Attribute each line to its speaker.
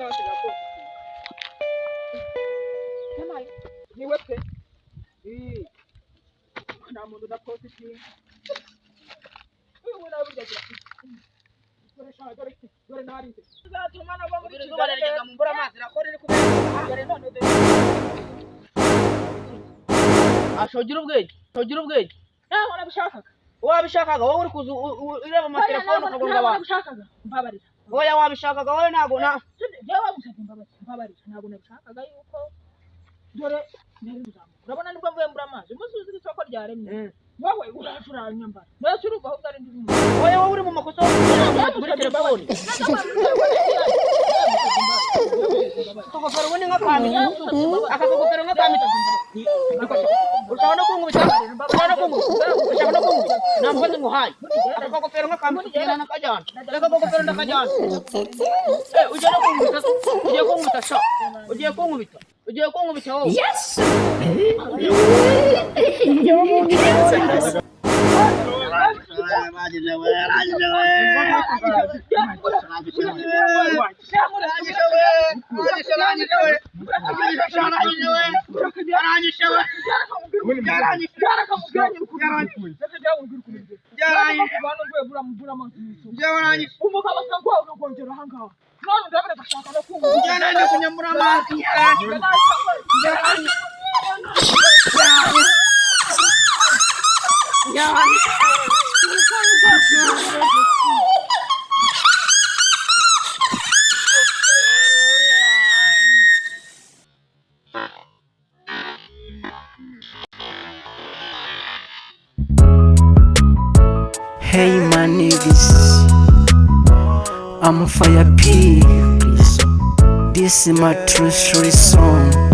Speaker 1: nawe asigaye apositinga. Nyamara niwe pe. Eh, nta muntu udapositinga. Uyu we nawe burya agira dore sha, dore dore narize uzatuma nava muri
Speaker 2: Izuba
Speaker 1: Kigali.
Speaker 2: riragenda mu mbura amazi rakora iri kubera.
Speaker 1: Dore none dore.
Speaker 2: Ashogira ubwenge, shogira ubwenge.
Speaker 1: Ntabwo nabishakaga.
Speaker 2: Wabishakaga wowe uri kuza ureba amatelefone ukagonga
Speaker 1: Ntabwo
Speaker 2: abantu.
Speaker 1: nabishakaga, mbabarira.
Speaker 2: Oya, wabishakaga wowe, ntabwo na
Speaker 1: Njyewe wagusabye imbabazi, mbabarira. Ntabwo nabishakaga yuko dore nari kuzamuka, urabona nibwo mvuye mbura amazi, umunsi uzi isoko ryaremye, wowe uraje uranyambara mbese urumva ahubwo ari ndi umuntu.
Speaker 2: Oya, wowe uri mu makosa yo kujya muri telefone. Akagofero ubundi nk'akamita, akagofero nk'akamita. Ushobora no kunkubita, ushobora no kunkubita, ushobora no kunkubita. Nta mukozi nguhaye. Aka kagofero nk'akamita tugenda nakajyana. Reka akagofero ndakajyana. Eh, ugiye no kunkubita, ugiye kunkubita sha, ugiye kunkubita, ugiye kunkubita wowe.
Speaker 1: Umugabo asanga ukongera ahangaha none ndabona agashaka no kumva.
Speaker 3: Hey my niggas, I'm a fire P. This is my true story song.